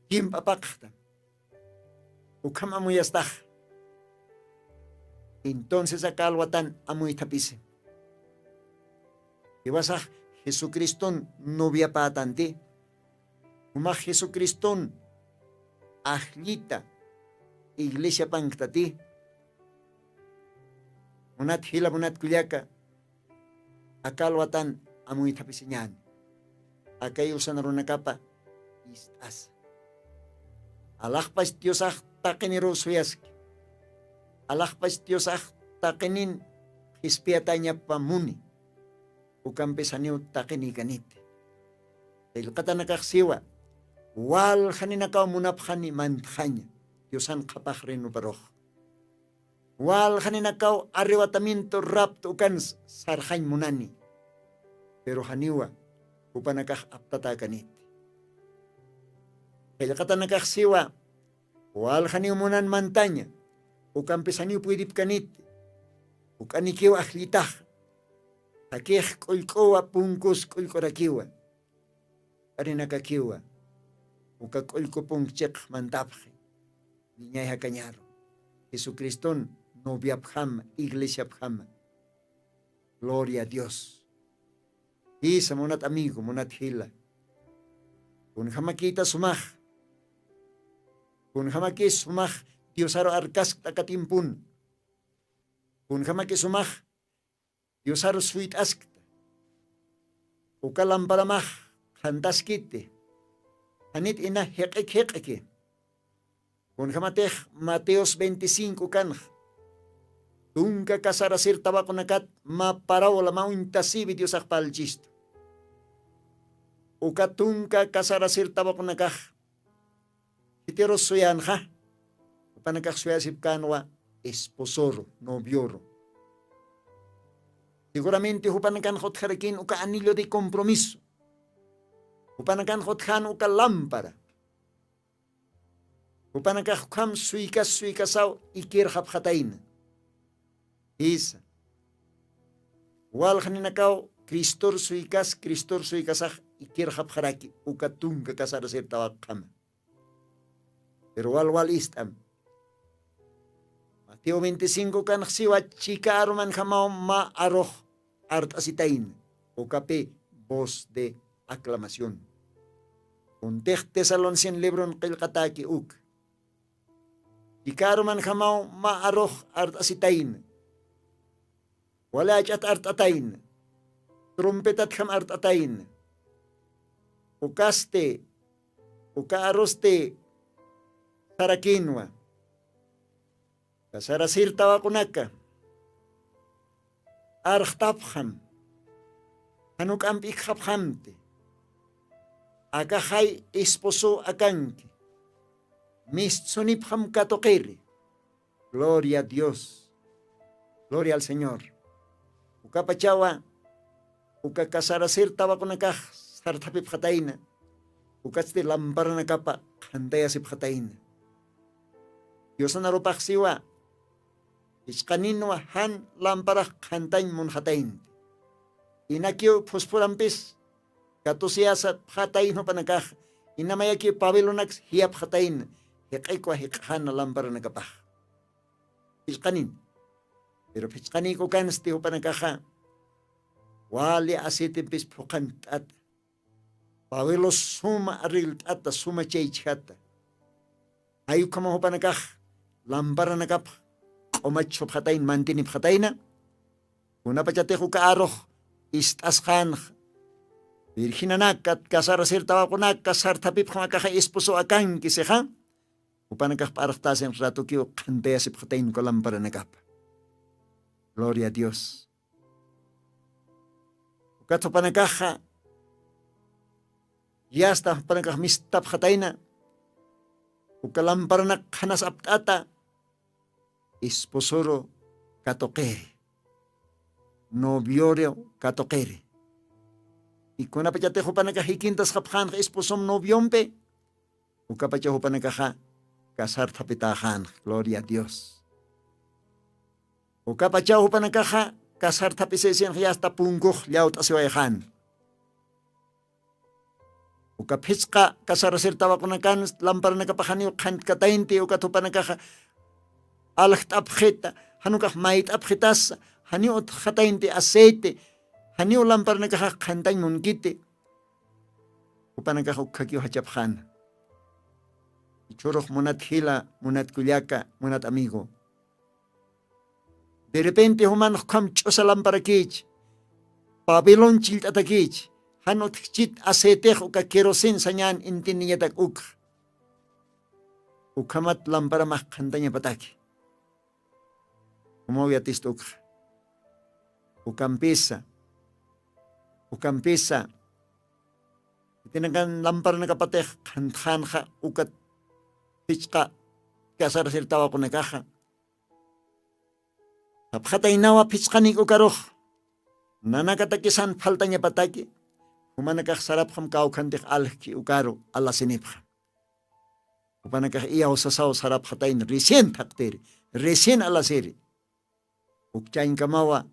kimp'apaqxta. Ukham amuyastax. Entonces aka alwatan amuythapisi. Iwasax jesucriston noviapätanti. Jumax jesucriston ajllita iglesiapanktati. Munat jila munat kullaka, aka alwatan amuythapisiñäni. Aka yusanarunakapa ist'asa. Alaxpach diosax taqiniruw suyaski. Alaxpach diosax taqinin qhispiyatañapamuni. Ukampis janiw taqinïkaniti. Qillqatanakax siwa, waljaninakaw munapxani mantxaña diosan qhapax rinuparux. Waljaninakaw arrebatamiento rapto ukan sarxañ munani. Pero janiwa jupanakax aptatäkaniti. Qillqatanakax siwa, waljaniw munan mantaña. Ukampis janiw puydipkaniti. Juk'anikiw ajllitaxa. Jakix k'ullk'uwa punkus k'ullk'urakiwa. Arinakakiwa uka k'ullku punkchiq mantapxi. Wiñay jakañaru jesucriston noviapjama iglesiapjama. Gloria a dios. Jisa munat amigo munat jila, kunjamakïta sumax? Kunjamakï sumax diosaru arkaskt'aka timpun? Kunjamakï sumax diosaru suyt'askta? Uka lamparamax qhantaskiti. Janit ina jiq'ik jiq'ki. Kunjamatix mateos veinticinco kanx tunka casarasir tawaqunakat mä paraula mä uñtasiwi diosax parlchistu. Uka tunka casarasir tawaqunakax khitirus suyänxa? Jupanakax suyasipkänwa esposoru novioru. Seguramente jupanakanxa utjarakïn uka anillo de compromiso. Jupanakanxa utjän uka lámpara. Jupanakax ukham suykas suykasaw ikirxapxatayna. Jisa. Walxninakaw cristor suykas cristor suykasax ikirxapxaraki uka tunka casarasir tawaqxama. Pero wal wal ist'am. Mateo veinticinco kanxsiwa chika arumanjamaw mä arux art'asitayna. Ukapi voz de aclamación. Kuntix tesalonicense libron qillqatäki uk. Chika arumanjamaw mä arux art'asitayna. Wali ach'at art'atayna. Trompetatjam art'atayna. Ukasti uka arusti sarakïnwa. Casarasir tawaqunaka arxtapxam. Januk'amp ikxapxamti. Akaxay esposow akanki. Mistsunipxam katuqiri. Gloria a dios. Gloria al señor. Ukapachawa uka casarasir tawaqunakax sarthapipxatayna. Ukatsti lamparanakapa qhantayasipxatayna. Diosanarupaxsiwa jichqaninwa jan lamparax qhantañ munxataynti. Inakiw phusphurampis katusiyasapxatayna jupanakax. Inamayakiw pabilonaks jiyapxatayna jiq'ikwa jiq'xana lamparanakapax. Phichqanin. Pero phichqanïku kansti jupanakaxa wali aceitempis phuqhant'ata. Pablo suma arreglt'ata suma chaychjata. Jaykhama jupanakax lamparanakapx q'umachupxatayna mantinipxatayna. Kunapachatix uka arux ist'asqanxa virginanaka casarasir tawaqunaka sarthapipxam akaxa esposow akanki sixa. Jupanakax p'arxtasin ratukiw qhantayasipxatayna uka lamparanakapa. Gloria a dios. Ukat jupanakaxa yasta jupanakax mistapxatayna. Uka lamparanak qhanas apt'ata esposoru katuqiri. Novioru katuqiri. Ikunapachatix jupanakax jikintasxapxanxa esposom noviompi. Ukapachaw jupanakaxa casarthapitäxänxa gloria a dios. Ukapachaw jupanakaxa casarthap'isïsinxa yasta punkux llawt'asiwayxan. Uka phichqa casarasir tawaqunakan lamparanakapaxaniw qhantkataynti uka thupanakaxa aljt'apxita, janukax mayt'apxitasa, janiw utxataynti aceite, janiw lamparanakaxax qhantañ munkiti. Jupanakax ukkhakiw jachapxana. Ichhurux munat jila, munat kullaka, munat amigo, derrepente jumanx ukham ch'usa lamparakïchi, pabilon chillt'atakïchi, jan utjchit aceitex uka querosin sañän intindiñatak ukx. Ukhamat lamparamax qhantañapataki. Jumaw yatist ukxa. Ukampisa, ukampisa itinakan lamparanakapatix qhantxanxa ukat phichqa casarasir tawaqunakaxa. Sapxataynawa phichqanik ukarux nanakatakisan phaltañapataki. Jumanakax sarapxam kawkhantix aljki ukaru alasinipxam. Jupanakax iyawsasaw sarapxatayna recién thaqtiri, recién alasiri. Ukchañkamawa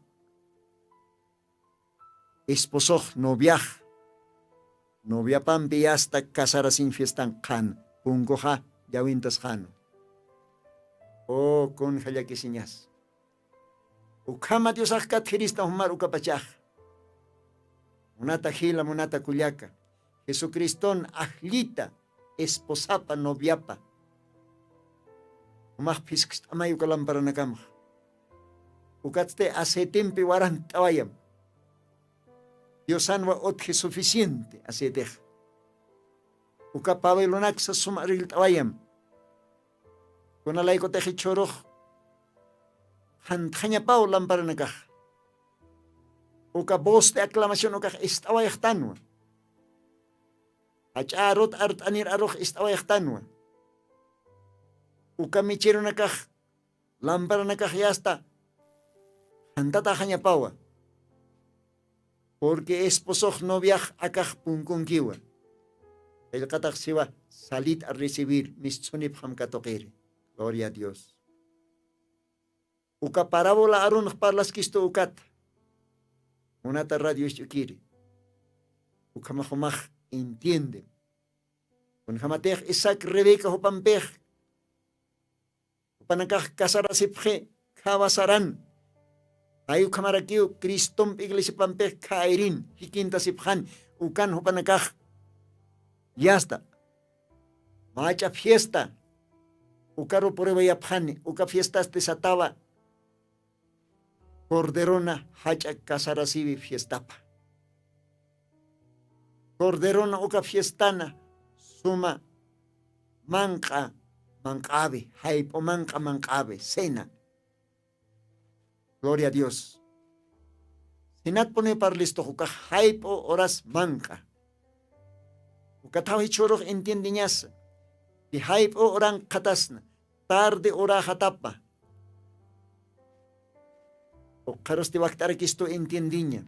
esposox noviax noviapampi yasta casarasiñ fiestan qhan punkuxa llawintasxanu. O kunja llakisiñas. Ukhama diosax katjirista jumar ukapachax. Munata jila munata kullaka, jesucriston ajllita esposapa noviapa jumax phiskst'amay uka lamparanakamax. Ukatsti aceitempi warantt'awayam. Diosanwa utji suficiente aceitex. Uka pabelonaksa suma rillt'awayam. Kunalaykutix ichhurux jantxañapaw lamparanakax. Uka voz de aclamación ukax ist'awayxtanwa. Jach'a arut art'anir arux ist'awayxtanwa. Uka michirunakax lamparanakax yasta jantataxañapawa. Porque esposox noviax akax punkunkiwa. Qillqatax siwa salit a recibir mistsunipxam katuqiri. Gloria a dios. Uka parabola arunx parlaskistu ukata. Munata radio isch'ukiri. Ukhamaxumax entiende. Kunjamatix isaac rebeca jupampix jupanakax casarasipxi khawasaran. Pay ukhamarakiw cristomp iglesiapampix khayrin jikintasipxan. Ukan jupanakax yasta mach'a fiesta ukaru pruebeyapxani uka fiestasti satawa corderona jach'a casarasiwi fiestapa. Corderona uka fiestana suma manq'a manq'awi jayp'u manq'a manq'awi cena. Gloria a dios. Sinatpuniw parlistux ukax jayp'u horas manq'a. Ukathaw jichhurux entiendiñasa. Pi jayp'u horan qhatasna tarde horaxatapa. Uqharusti wakt'arakistu entiendiña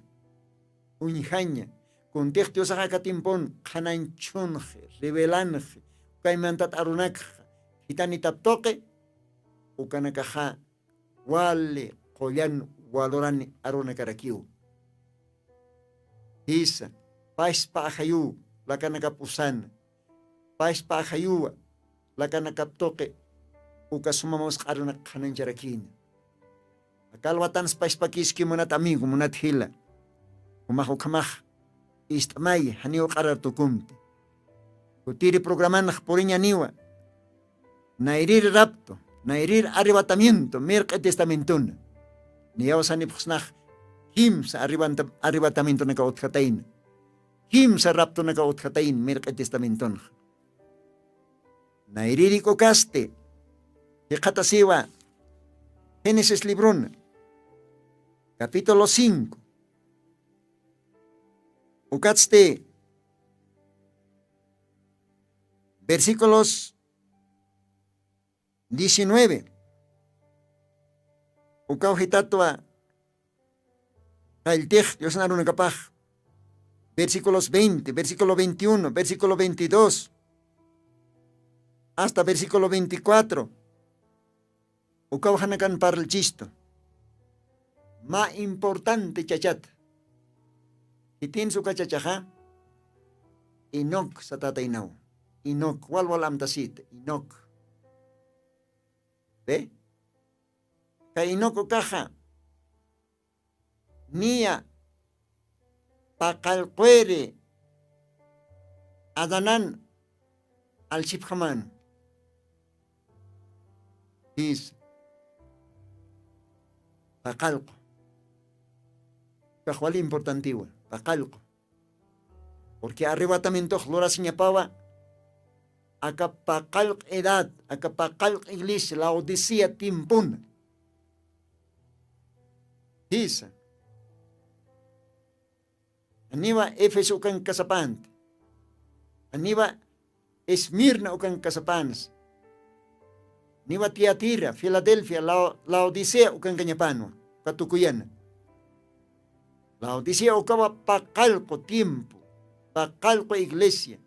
uñjaña. Kuntix diosax aka timpun qhananchunxi revelanxi ukaymantat arunakxa jitanitap tuqi ukanakaxa wali qullan walurani arunakarakiw. Jisa paspa ajayuw lakanakap usana paspa ajayuwa lakanakap tuqi uka suma musq'arunak qhanancharakïna. Akalwatans paspakiski munat amigo munat jila. Jumax ukhamax ist'may janiw q'arar tukumti. Kutiri programanax puriñaniwa. Nayriri rapto nayriri arrebatamiento mirq'i testamentona. Niyawsanipxsnax kimsa arrebatamientonaka utjatayna. Kimsa raptonaka utjatayna mirq'i testamentonxa. Nayriri k'ukasti jikxatasiwa génesis librona capítulo cinco ukatsti versículos diecinueve. Ukaw jitatwa qalltix diosna runakapax versículos veinte versículo veintiuno versículo veintidós hasta versículo veinticuatro. Ukaw janakan parlchistu. ma importante chachata. Khitinsuka chachaxa? Enoc satataynaw. Enoc walwal amtasita enoc. Be? Ka enoc ukaxa niya paqallqwiri adanan alchipxaman. Jis paqallqu. Kaxwali importantiwa paqallqu. Purqui arrebatamientox lurasiñapawa aka paqallq edad aka paqallq iglesia laodicea timpuna. Jisa. Aniwa efeso ukan kasapanti. Aniwa esmirna ukan kasapansi. Niwa tiatira filadelfia laodicea ukankañapanwa. Katukuyana laodicea ukawa paqallqu tiempo. Paqallqu iglesia.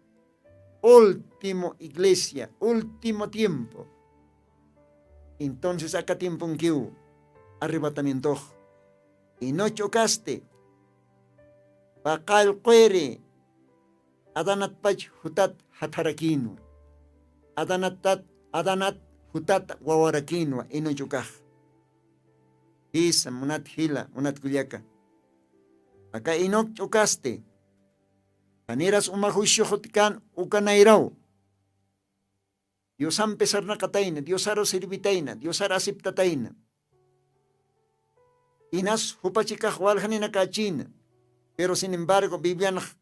Ultimu iglesia ultimu tiempo. Entonces aka tiemponkiw arrebatamientox inoch ukasti paqallqwiri adanatpach jutat jatharakinwa. Adanatat adanat jutat wawarakinwa inoch ukax. Jisa munat jila munat kullaka. Aka inoch ukasti janiras uma juicio jutkan ukanayraw. Diosampi sarnaqatayna diosaru sirvitayna diosaru aceptatayna. Inas jupachikax waljaninakachina. Pero sin embargo biblianax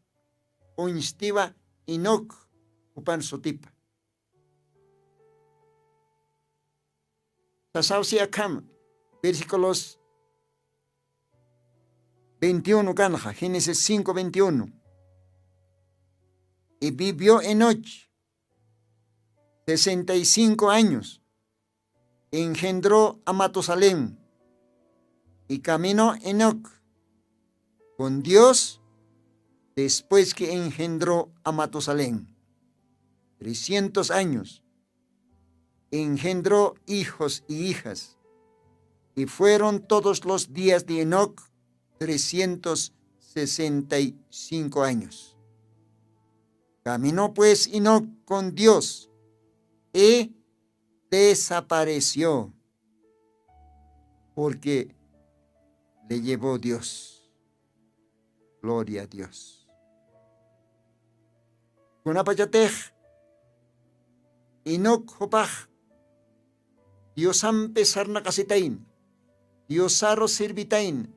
uñstiwa enoc jupan sutipa. Sasawsi akhama versículos veintiuno kanxa génesis cinco veintiuno. Y vivió enoch sesenta y cinco años. Engendró a matusalén. Y caminó enoc con dios después que engendró a matusalén trescientos años. Engendró hijos y hijas. Y fueron todos los días de enoc trescientos sesenta y cinco años. Caminó pues enoc con dios y desapareció porque le llevó dios. Gloria a dios. Kunapachatix enoc jupax diosampi sarnaqasitayna diosaru sirvitayna.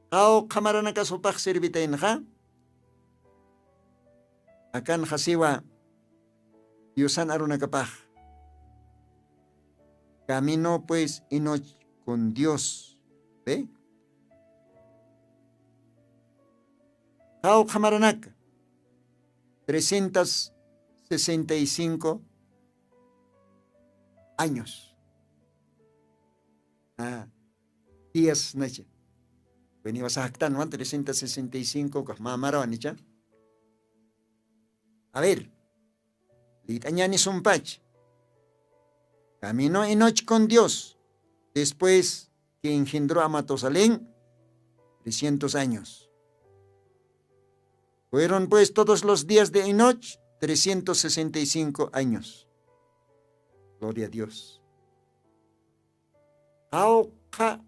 Qawqha maranakas jupax sirvitaynxa akanxa siwa diosan arunakapax. Caminó pues enoch con dios. Ve qawqha maranaka trescientos sesenta y cinco años. Días nacha. Weniwasa jaktanwan trescientos sesenta y cinco kax mamarawan icha. A ver. Lit'añani sumpach. Caminó enoch con dios después que engendró a matusalén trescientos años. Fueron pues todos los días de enoch trescientos sesenta y cinco años. Gloria a dios. Qawqha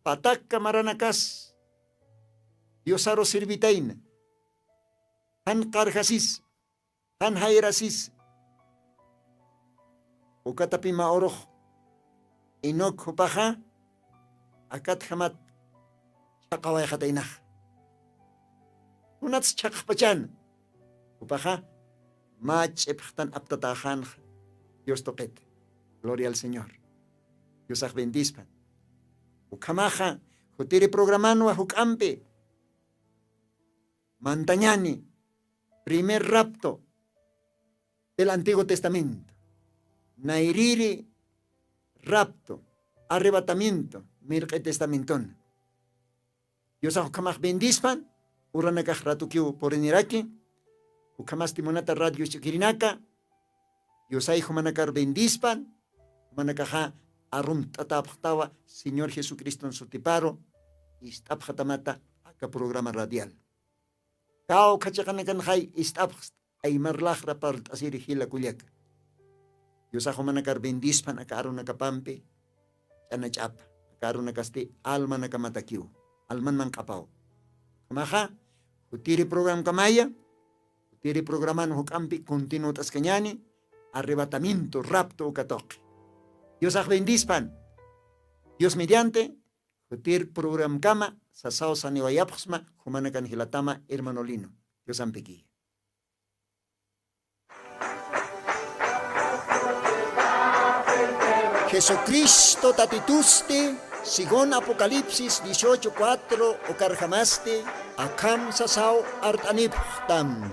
pataka maranakas diosaru sirvitayna jan qarjasis jan jayrasis. Ukatapima urux enoc jupaxa akatjamat chhaqawayxataynaxa. Kunats chhaqxpachan jupaxa mä ch'ipxtan aptataxanxa. Dios tuqita. Gloria al señor. Diosax bendispan. Ukhamaxa jutiri programanwa juk'ampi mantañani primer rapto del antiguo testamento. Nayriri rapto arrebatamiento mirq'i testamentona. Diosax ukhamax bendispan uranakax ratukiw puriniraki. Ukhamasti munata radio ch'ukirinaka diosay jumanakar bendispan. Jumanakaxa arumt'atapxtawa Señor Jesucriston sutiparu. Ist'apxatamata aka programa radial. Kawkha chiqanakanxay ist'apxsta aymar laqra parlt'asiri jila kullaka. Diosax jumanakar bendispan aka arunakapampi. Ch'anach'apa aka arunakasti almanakamatakiw, almanman q'apaw. Ukhamaxa jutiri programkamaya. Jutiri programan juk'ampi continuwt'askañani. Arrebatamiento, rapto uka tuqi. Diosax bendispan. Dios mediante jutir programkama sasaw saniwayapxsma. Jumanakan jilatama hermano Lino. Diosampikiya. Jesucristo tatitusti según Apocalipsis dieciocho cuatro ukarjamasti akham sasaw art'anipxtam.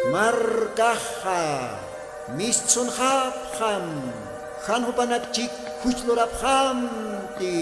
Markaxa mistsunxapxam, jan jupanak chik juchlurapxamti.